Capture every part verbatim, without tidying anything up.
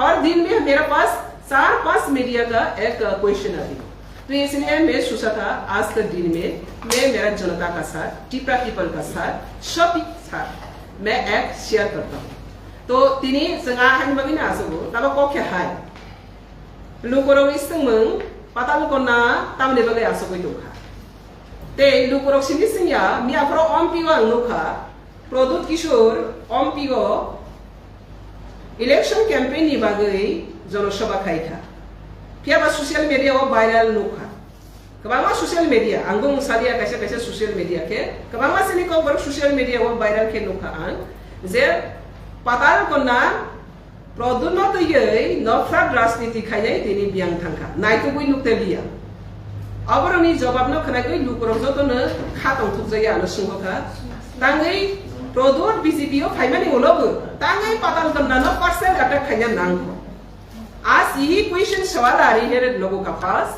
हर दिन में मेरे पास चार पांच मीडिया का एक क्वेश्चन आती है। तो इसलिए मैं सोचा था आज का दिन में मैं मेरा जनता का साथ, टिपरा पीपल का साथ, सबके साथ मैं एक शेयर करता हूँ। तो tini chwng a haini bagwi no aswk o, tamo kok khe hai. Lukurokni swngmung, Patal Konna tamni bagwi aswkwi tongkha. Tei lukurok simi swngya, miyaphoro Ompi o ang nukha, Pradyut Kishore Ompi o election campaign ni bagwi jonosabha khaikha. Phiyaba social media o viral nukha. Kwbangma social media, angbo mung salia kaisa kaisa social media khe, kwbangma sini kokborok social media o viral khe nukha ang, je Patal Konna Pradyut no twiwi nophrad rajniti khainai tini biyang thangkha. Naitugwi nukte liya. Aborokni jobab no khwnagwi lukurok jotono kha tongthokjagwi ano swngkha. Tangwi Pradyut B J P o phaimani ulo bo tangwi Patal Konna no personal attack khaina nangkho. आज यही क्वेश्चन सवाल आ रही है लोगों का पास,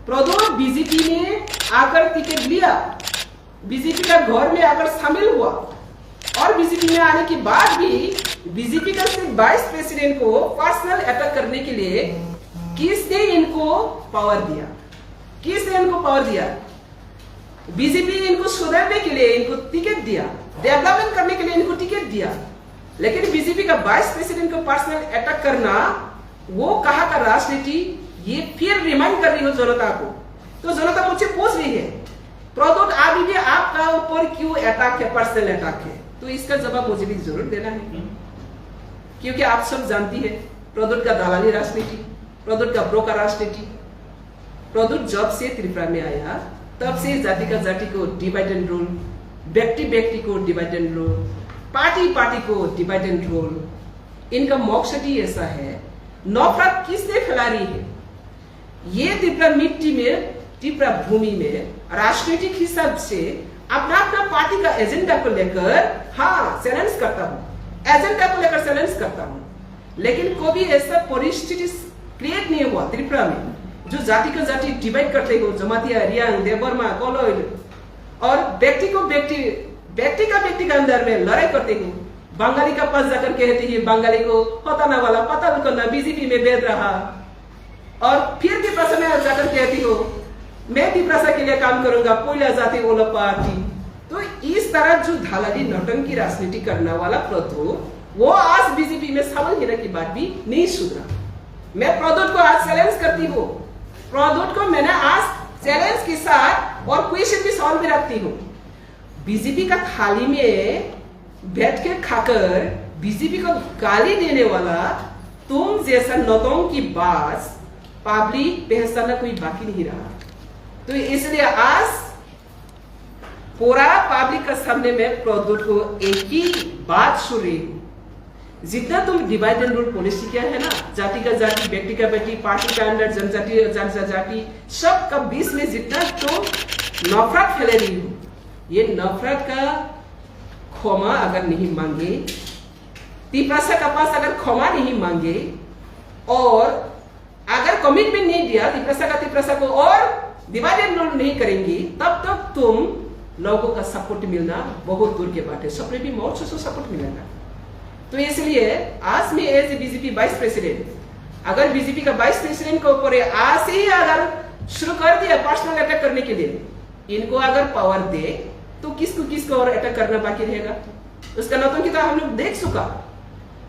प्रद्युत बीजेपी ने आकर टिकट लिया, बीजेपी का घर में आकर शामिल हुआ और बीजेपी में आने के बाद भी बीजेपी का सिर्फ वाइस प्रेसिडेंट को पर्सनल अटैक करने के लिए किसने इनको पावर दिया? किसने इनको पावर दिया? बीजेपी इनको सुधरने के लिए इनको टिकट दिया, डेवलपमेंट करने के लिए इनको टिकट दिया, लेकिन बीजेपी का वाइस प्रेसिडेंट को पर्सनल अटैक करना, वो कहाँ का राजनीति? ये फिर रिमाइंड कर रही हो जनता को। तो जनता मुझसे पूछ रही है, प्रद्युत अभी भी आपका ऊपर क्यों अटैक है, पर्सनल अटैक है? तो इसका जवाब मुझे भी जरूर देना है, क्योंकि आप सब जानती है प्रद्युत का दलाली राजनीति, प्रद्युत का ब्रोकर राजनीति। प्रद्युत जब से त्रिपुरा में आया, तब से जाति का जाति को डिवाइड एंड रूल, व्यक्ति व्यक्ति को divide and rule, party party को डिवाइड एंड रूल। इनका मकसद ही ऐसा है, नफरत किसने फैला रही है? ये त्रिपुरा मिट्टी में, त्रिपुरा भूमि में राजनीतिक हिसाब से अपना अपना पार्टी का एजेंडा को लेकर, हाँ, चैलेंज करता हूँ, एजेंडा को लेकर चैलेंज करता हूँ। लेकिन कभी ऐसा परिस्थिति क्रिएट नहीं हुआ त्रिपुरा में जो जाति का जाति डिवाइड करते हो, जमातिया, रियांग, देबबर्मा, कोलोइल, और व्यक्ति को व्यक्ति, व्यक्ति का व्यक्ति के अंदर में लड़ाई करते हो। बंगाली का पास जाकर कहते हैं बंगाली को, होताना वाला पता कन्ना बीजेपी में भेज रहा, और फिर तिपरासा में जाकर कहती हो, मैं तिपरासा के लिए काम करूंगा, कोयला जाति वाला पार्टी। तो इस तरह जो धालाली नौटंकी राजनीति करने वाला प्रद्युत, वो आज बीजेपी में शामिल होने के बाद भी नहीं सुधरा। मैं प्रद्युत को आज चैलेंज करती हूँ, प्रद्युत को मैंने आज चैलेंज के साथ और क्वेश्चन भी सवाल भी रखती हूँ। बीजेपी का थाली में बैठ के खाकर बीजेपी को गाली देने वाला तुम जैसा नौटंकी बाज पब्लिक पहचानना कोई बाकी नहीं रहा। तो इसलिए आज पूरा पब्लिक का सामने मैं प्रद्युत को एक ही बात सुन रही हूँ, जितना तुम डिवाइड एंड रूल पॉलिसी किया है ना, जाति का जाति, व्यक्ति का व्यक्ति, पार्टी का अंदर जनजाति, जनजाति, सबका बीच में जितना तुम नफरत फैले रही हो, ये नफरत का क्षमा अगर नहीं मांगे, तिपरासा का पास अगर क्षमा नहीं मांगे और अगर कमिटमेंट नहीं दिया तिपरासा का तिपरासा को और डिवाइड एंड रूल नहीं करेंगे, तब तक तुम लोगों का सपोर्ट मिलना बहुत दूर के बात है। सपने भी मौत से सपोर्ट मिलेगा। तो इसलिए आज मैं as a BJP vice president, अगर बीजेपी का वाइस प्रेसिडेंट के ऊपर आज से ही अगर शुरू कर दिया पर्सनल अटैक करने के लिए, इनको अगर पावर दे तो किसको किसको और अटैक करना बाकी रहेगा? उसका नौटंकी तो हम लोग देख चुका।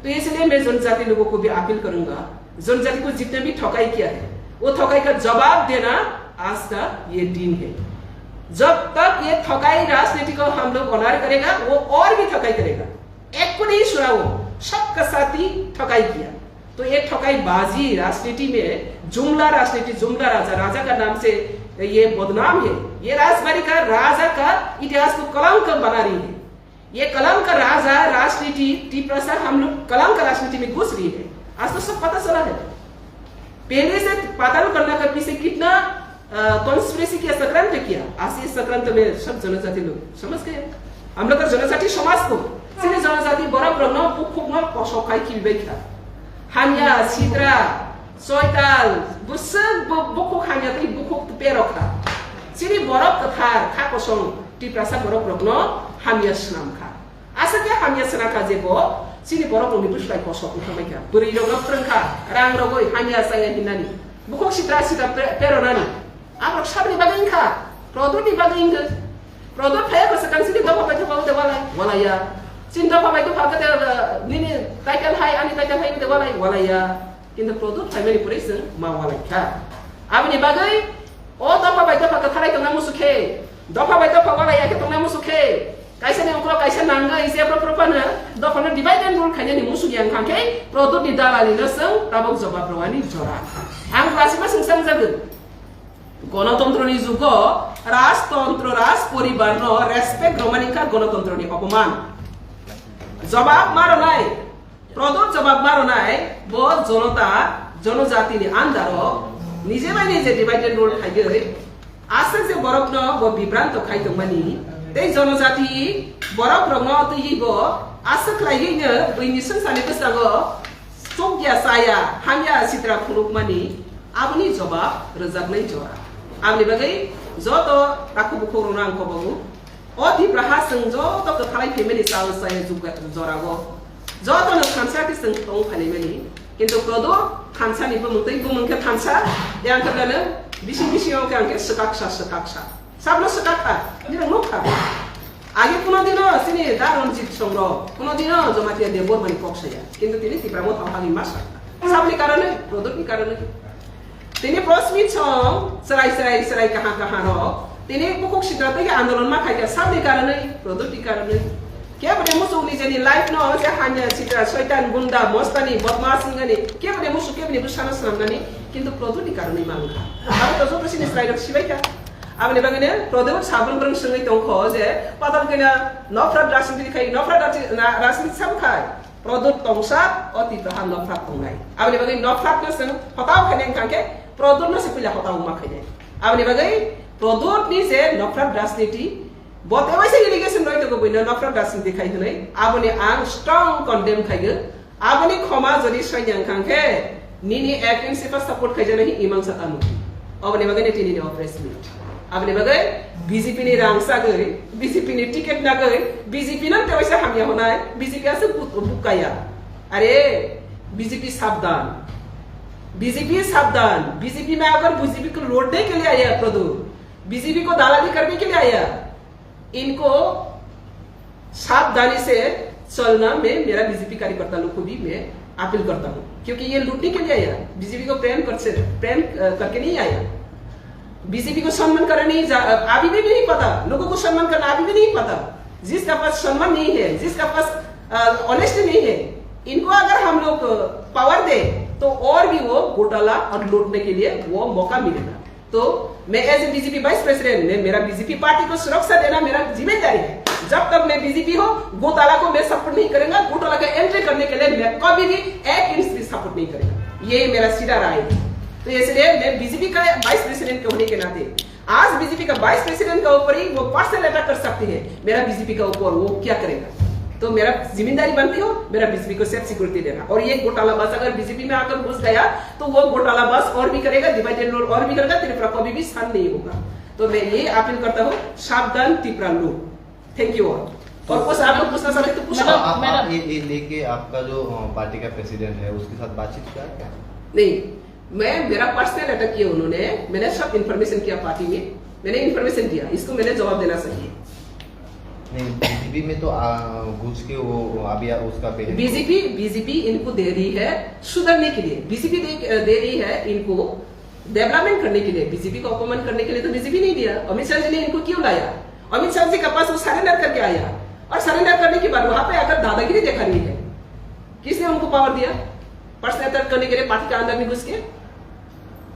तो इसलिए मैं जनजाति लोगों को भी अपील करूंगा, जनजाति को जितने भी ठगाई किया है, वो ठगाई का जवाब देना आज का ये दिन है। जब तक ये ठगाई राजनीति को हम लोग ऑनर करेगा, वो और भी ठगाई करेगा। एक को नहीं सुना, वो सबका साथ ही ठगाई किया। तो ये ठगाईबाजी राजनीति में जुमला राजनीति, जुमला राजा, राजा का नाम से ये बदनाम है। ये राजबाड़ी का राजा का इतिहास को कलंक बना रही है। ये कलंक राजा राजनीति, तिपरासा हम लोग कलंक राजनीति में घुस रही है। आज तो सब पता चला है। पहले से पाताल कन्या का पीछे कितना, अ, कॉन्स्पिरेसी किया, षड्यंत्र किया। आज ये षड्यंत्र में सब जनजाति लोग समझ गए। हम लोग का जनजाति समाज को, sini जनजाति borok rokno bukhuk no kosok khai khilbai kha. Hamya, sidra, soital, bwswk bu-, bukhuk hamya tei bukhuk perok kha. Sini borok kwthar, kha kosong, tiprasa borok rokno hamya swnam kha. Aswk khe hamya swnam kha je bo Chini borok rokni bwswlai kosok wngkha maikha. Bwrwi rokno phrwngkha, rang rogwi hamya chaya hinani. Bukhuk sitra sitra pe-, peronani. Aborok sabni bagwi wngkha, Prodot ni bagwi wngkha. Prodot phaiya khe swkang chini dopha bai dopha wngde walai, walaiya. Chini dopha bai dopha khe, uh, nini title hai, ani title hai wngde walai, walaiya. Kintu Prodot phaimani pore chwng ma walai kha. Aboni bagwi o dopha bai dopha kwtharai tongna musu khe, dopha bai dopha walaiya khe tongna musu khe, kaisa ni ukhro kaisa nangwi jebro phano dopha no divide and rule khainani musu yang kha khe Prodot ni dalali no chwng tabok jobab rwani jora. Ang kwlasi ma swngsa wngjago. Gonotontro ni jugo rajtontro, raj poribar no respect romani kha gonotontro ni opoman. Jobab ma rwnai, Prodot jobab ma rwnai, bo jonota, jonojati ni under o nije bai nije divide and rule khaiwi aswk je borok no bo bibranto khai tongmani, tei jonojati borok rok no twiwi bo aswk khlaiwi no buini swngcharni bwskango chukya chaya hamya sitra phunukmani, aboni jobab rwjaknai jora. Aboni bagwi joto takhuk bukhuk rokno ang kobogo. O Tipra ha chwng joto kwthalai phaimani chal chaya jora o. Jotono thansa khe chwng tong phaimani. Kintu Prodot thansa ni bumung tei bumung khe thansa, yang khe bwlano bising bising o khe ang khe swkaksa swkaksa. Sabno swkakha, nini nukha. Age kuno dino chini da Ranjit Song rok, kuno dino Jamatia Debbarma ni kok saya. Kintu tini Tipra Motha o hagwi ma sa. Sabni karone, Prodot ni karone. Tini press meet song, chwrai chwrai chwrai kaha kaha rok. Tini bukhuk sitra tei andolon ma khaikha sabni karonwi, Prodot ni karonwi. Kebo de musuk ni jeni life no je hanya sitra soitan gunda mostani bodmas wngani. Kebo de musuk kebo ni bwsano swnamnani. Kintu Prodot ni karonwi ma wngkha. Abo to joto sini chwrai rok sibai kha. Aboni bagwi ne Prodot sabun bwrwng swngwi tongkho je patal kena nofrat rajniti khai, nofrat rajniti sabo khai. Prodot tongsa o Tipra ha nokphrat tongnai. Aboni bagwi nokphrat no chwng hotao khainai wngkha khe Prodot no se puila hotao wngma khainai. Aboni bagwi Prodot ni je nokphrat rajniti, bo tewaisa allegation roi tongo buino nokphrat rajniti khai hwnwi, aboni ang strong condemn khaigo. Aboni khoma jodi soinya wngkha khe nini against se support khaijana hi imang sata muti. Oboni bagwi ni tini ni o press meet. Aboni bagwi B J P ni rang sagwi, B J P ni ticket nagwi, B J P nang tewaisa hamya honai, B J P aswk bu-, bukaya. Are, B J P sabdan. B J P sabdan. B J P mein agar B J P ko lutne ke liye aaya hai Prodot, B J P ko dalali karne ke liye aaya hai. इनको सावधानी से चलना, मैं मेरा बीजेपी कार्यकर्ता लोग को भी मैं अपील करता हूँ, क्योंकि ये लूटने के लिए आया, बीजेपी को प्रेम कर से प्रेम, अ, करके नहीं आया। बीजेपी को सम्मान करना नहीं जा-, अभी भी नहीं पता, लोगों को सम्मान करना अभी भी नहीं पता। जिसका पास सम्मान नहीं है, जिसका पास, अ, ऑनेस्टी नहीं है, इनको अगर हम लोग, अ, पावर दे, तो और भी वो घोटाला और लूटने के लिए वो मौका मिलेगा। तो मैं as a BJP vice president, मैं मेरा बीजेपी पार्टी को सुरक्षा देना मेरा जिम्मेदारी है। जब तक मैं बीजेपी हूँ, घोटाला को मैं सपोर्ट नहीं करूंगा, घोटाला का एंट्री करने के लिए मैं कभी भी एक इंच भी सपोर्ट नहीं करूंगा। ये मेरा सीधा राय है। तो इसलिए मैं बीजेपी का वाइस प्रेसिडेंट होने के नाते आज बीजेपी का वाइस प्रेसिडेंट का ऊपर ही वो पर्सनल अटैक कर सकती है, मेरा बीजेपी का ऊपर वो क्या करेगा? तो मेरा जिम्मेदारी बनती हो मेरा बीजेपी को सेफ सिक्योरिटी देना। और ये घोटाला बस अगर बीजेपी में आकर घुस गया तो वो घोटाला बस और भी करेगा, डिवाइड एंड रूल और भी करेगा, त्रिपुरा कभी भी शांत नहीं होगा। तो मैं ये अपील करता हूँ, सावधान त्रिपुरा लोग। Thank you all. और कुछ आप लोग पूछना चाहते तो पूछो। मैडम, आप, मैडम। आप ये, ये लेके आपका जो, अ, पार्टी का प्रेसिडेंट है, उसके साथ बातचीत किया क्या? नहीं, मैं, मेरा पर्सनल अटैक किया उन्होंने, मैंने सब इन्फॉर्मेशन किया पार्टी में, मैंने इन्फॉर्मेशन दिया, इसको मैंने जवाब देना चाहिए। नहीं, बीजेपी में तो, आ, घुस के वो अभी उसका पहले बीजेपी, बीजेपी इनको दे रही है सुधरने के लिए, बीजेपी दे, दे रही है इनको डेवलपमेंट करने के लिए, बीजेपी को अपमान करने के लिए तो बीजेपी नहीं दिया। अमित शाह जी ने इनको क्यों लाया? अमित शाह जी के पास वो सरेंडर करके आया, और सरेंडर करने के बाद वहां पे आकर दादागिरी दिखा रही है। किसने उनको पावर दिया पर्सनल अटैक करने के लिए पार्टी के अंदर में घुस के?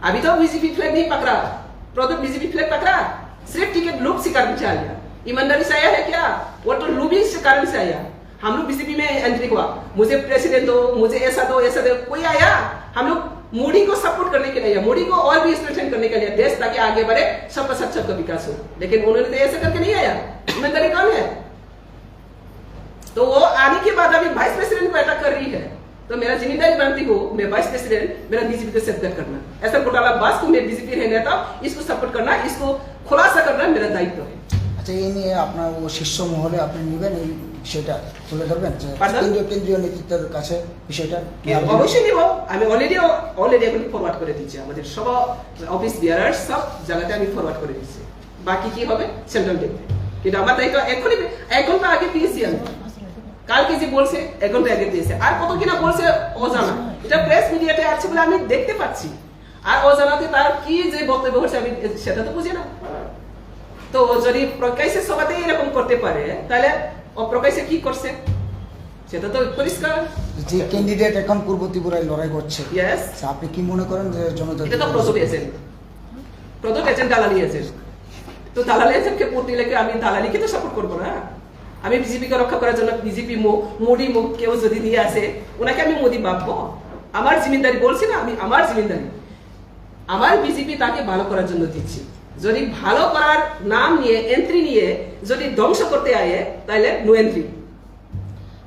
अभी तो बीजेपी फ्लैग नहीं पकड़ा, प्रदीप बीजेपी फ्लैग पकड़ा, सिर्फ टिकट लूट से कारण से आया। ईमानदारी से आया है क्या? वो तो लूबिंग से कारण से आया। हम लोग बीजेपी में एंट्री हुआ, मुझे प्रेसिडेंट दो, मुझे ऐसा दो, ऐसा दो, कोई आया? हम लोग मोदी को सपोर्ट करने के लिए आया, मोदी को और भी स्ट्रेंथन करने के लिए, देश ताकि आगे बढ़े, सबका साथ सबका विकास हो। लेकिन उन्होंने तो ऐसा करके नहीं आया। ईमानदारी कौन है? तो वो आने के बाद अभी वाइस प्रेसिडेंट को अटैक कर रही है। तो मेरा जिम्मेदारी बनती हो, मैं वाइस प्रेसिडेंट, मेरा बीजेपी को सेफगार्ड करना। ऐसा घोटाला बस को मैं बीजेपी रहने था, इसको सपोर्ट करना, इसको खुलासा करना मेरा दायित्व है। আচ্ছা, এই নিয়ে আপনার ও শীর্ষ মহলে আপনি নেবেন এই বিষয়টা তুলে ধরবেন যে Pardon? কেন্দ্রীয়, কেন্দ্রীয় নেতৃত্বের কাছে বিষয়টা নিয়ে আলোচনা অবশ্যই নিব। আমি already, already এখন ফরওয়ার্ড করে দিচ্ছি, আমাদের সব অফিস বিয়ারার সব জায়গাতে আমি ফরওয়ার্ড করে দিচ্ছি। বাকি কি হবে সেন্ট্রাল টিম। কিন্তু আমার দায়িত্ব এখনই, এক ঘন্টা আগে দিয়েছি আমি। কালকে যে বলছে, এক ঘন্টা আগে দিয়েছে। আর কত কিনা বলছে অজানা। এটা প্রেস মিডিয়াতে আছে বলে আমি দেখতে পাচ্ছি। আর অজানাতে তার কি যে বক্তব্য হচ্ছে আমি সেটা তো বুঝি না। তো ও যদি প্রকাশ্যে সভাতে এরকম করতে পারে, তাহলে অপ্রকাশ্যে কি করছে সেটা তো পরিষ্কার। যে ক্যান্ডিডেট এখন পূর্ব ত্রিপুরায় লড়াই করছে, ইয়েস। আচ্ছা, আপনি কি মনে করেন যে জনতা এটা তো প্রদীপ এজেন্ট। প্রদীপ এজেন্ট, দালালি এজেন্ট। তো দালালি এজেন্টকে ভোট দিলে কি আমি দালালিকে তো সাপোর্ট করবো না? আমি বিজেপিকে রক্ষা করার জন্য বিজেপি মুখ, মোদি মুখ কেউ যদি নিয়ে আসে, ওনাকে আমি মোদি ভাববো? আমার জিমিনদারি বলছি না, আমি আমার জিমিনদারি, আমার বিজেপি তাকে ভালো করার জন্য দিচ্ছি। যদি ভালো করার নাম নিয়ে, এন্ট্রি নিয়ে যদি ধ্বংস করতে আয়, তাহলে no entry.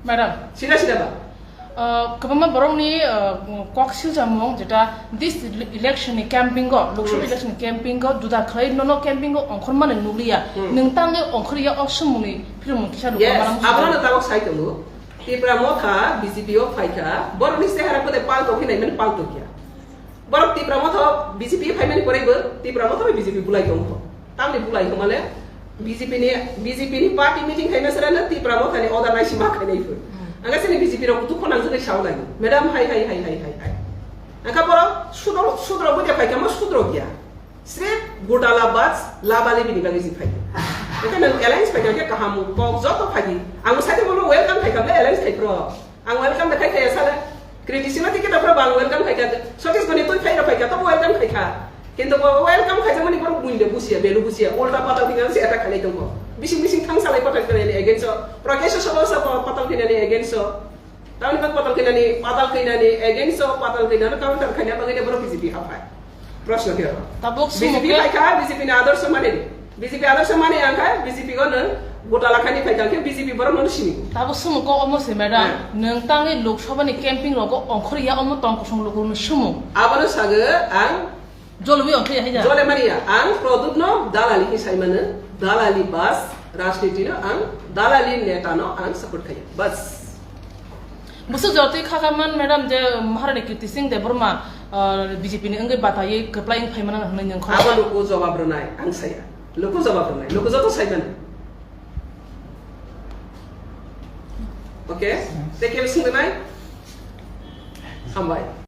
Madam, sida sida ba. Uh, kwbangma borokni, uh, kok siljamung jeta this election ni camping o, Lok Sabha Hmm. election ni camping o juda khlai nono camping o ongkhormani nukliya. Hmm. Nwng tangwi ongkhorya o swngmungni philmung kisa rwkha Yes, manang abono sujak. Tabok sai tongo. Tipra Motha B J P o phaikha, borokni sehara kode palto khe naimani palto kya. Borok Tipra Motha B J P phaimani pore bo Tipra Motha bai B J P bulai tongkho. Tamni bulai tongmale B J P ni, B J P ni party meeting khaima sera na Tipra Motha ni order naisi ma khainai phun. Hmm. Anga sini B J P rok kutu khonang jagwi sao lagi. Madam hai hai hai hai hai hai. Angkha borok sudro sudro bwde phaikha ma sudro gya. Srip gotala bas labali bini bagwi si phaikha. Angkha nang alliance phaikha khe kaham kok joto phaidi. Ang sai mo welcome phaikha alliance khai pro. Ang welcome da khai khaya sala. Criticism ti kita pro bang welcome khai kha. Sotis goni tui khai ra khai kha, to welcome khai kha. Kintu bo welcome khai jamani borok buinde busia, belu busia, ulta patal khinani se attack khalai tongo. Bising bising thang salai patal khinani against o. Protest o sabo sabo patal khinani against o. Tamni bak patal khinani, patal khinani against o, patal khinani counter khaina bagwi borok B J P haphai. Proshno khe. Tabuk B J P sumo khe phaikha, B J P ni adorsho mani. B J P adorsho mani ang kha, B J P go nwng gotala khani phaikha khe B J P borok no sini. Tabuk sumo ko omo se madam, Hmm. nwng tangwi Lok Sabha ni camping rogo ongkhor ya omo tong kosong luku no sumo. Abono sago ang jolwi ongkhor ya haida. Jole mani ya, ang Produt no dalali hi sai mano, dalali bas, rajniti no ang, dalali neta no ang support khayo. Bas. Busu jotwi khakaman madam je Maharani Kirti Singh Debbarma, uh, B J P ni wngwi bataiwi kwplai wng phaimana hwnwi nwng khoroksa. Abo luku jawab rwnai, ang saya. Luku jawab rwnai, luku joto saimani. Okay? Tei kebo swngwi nai? Hambai.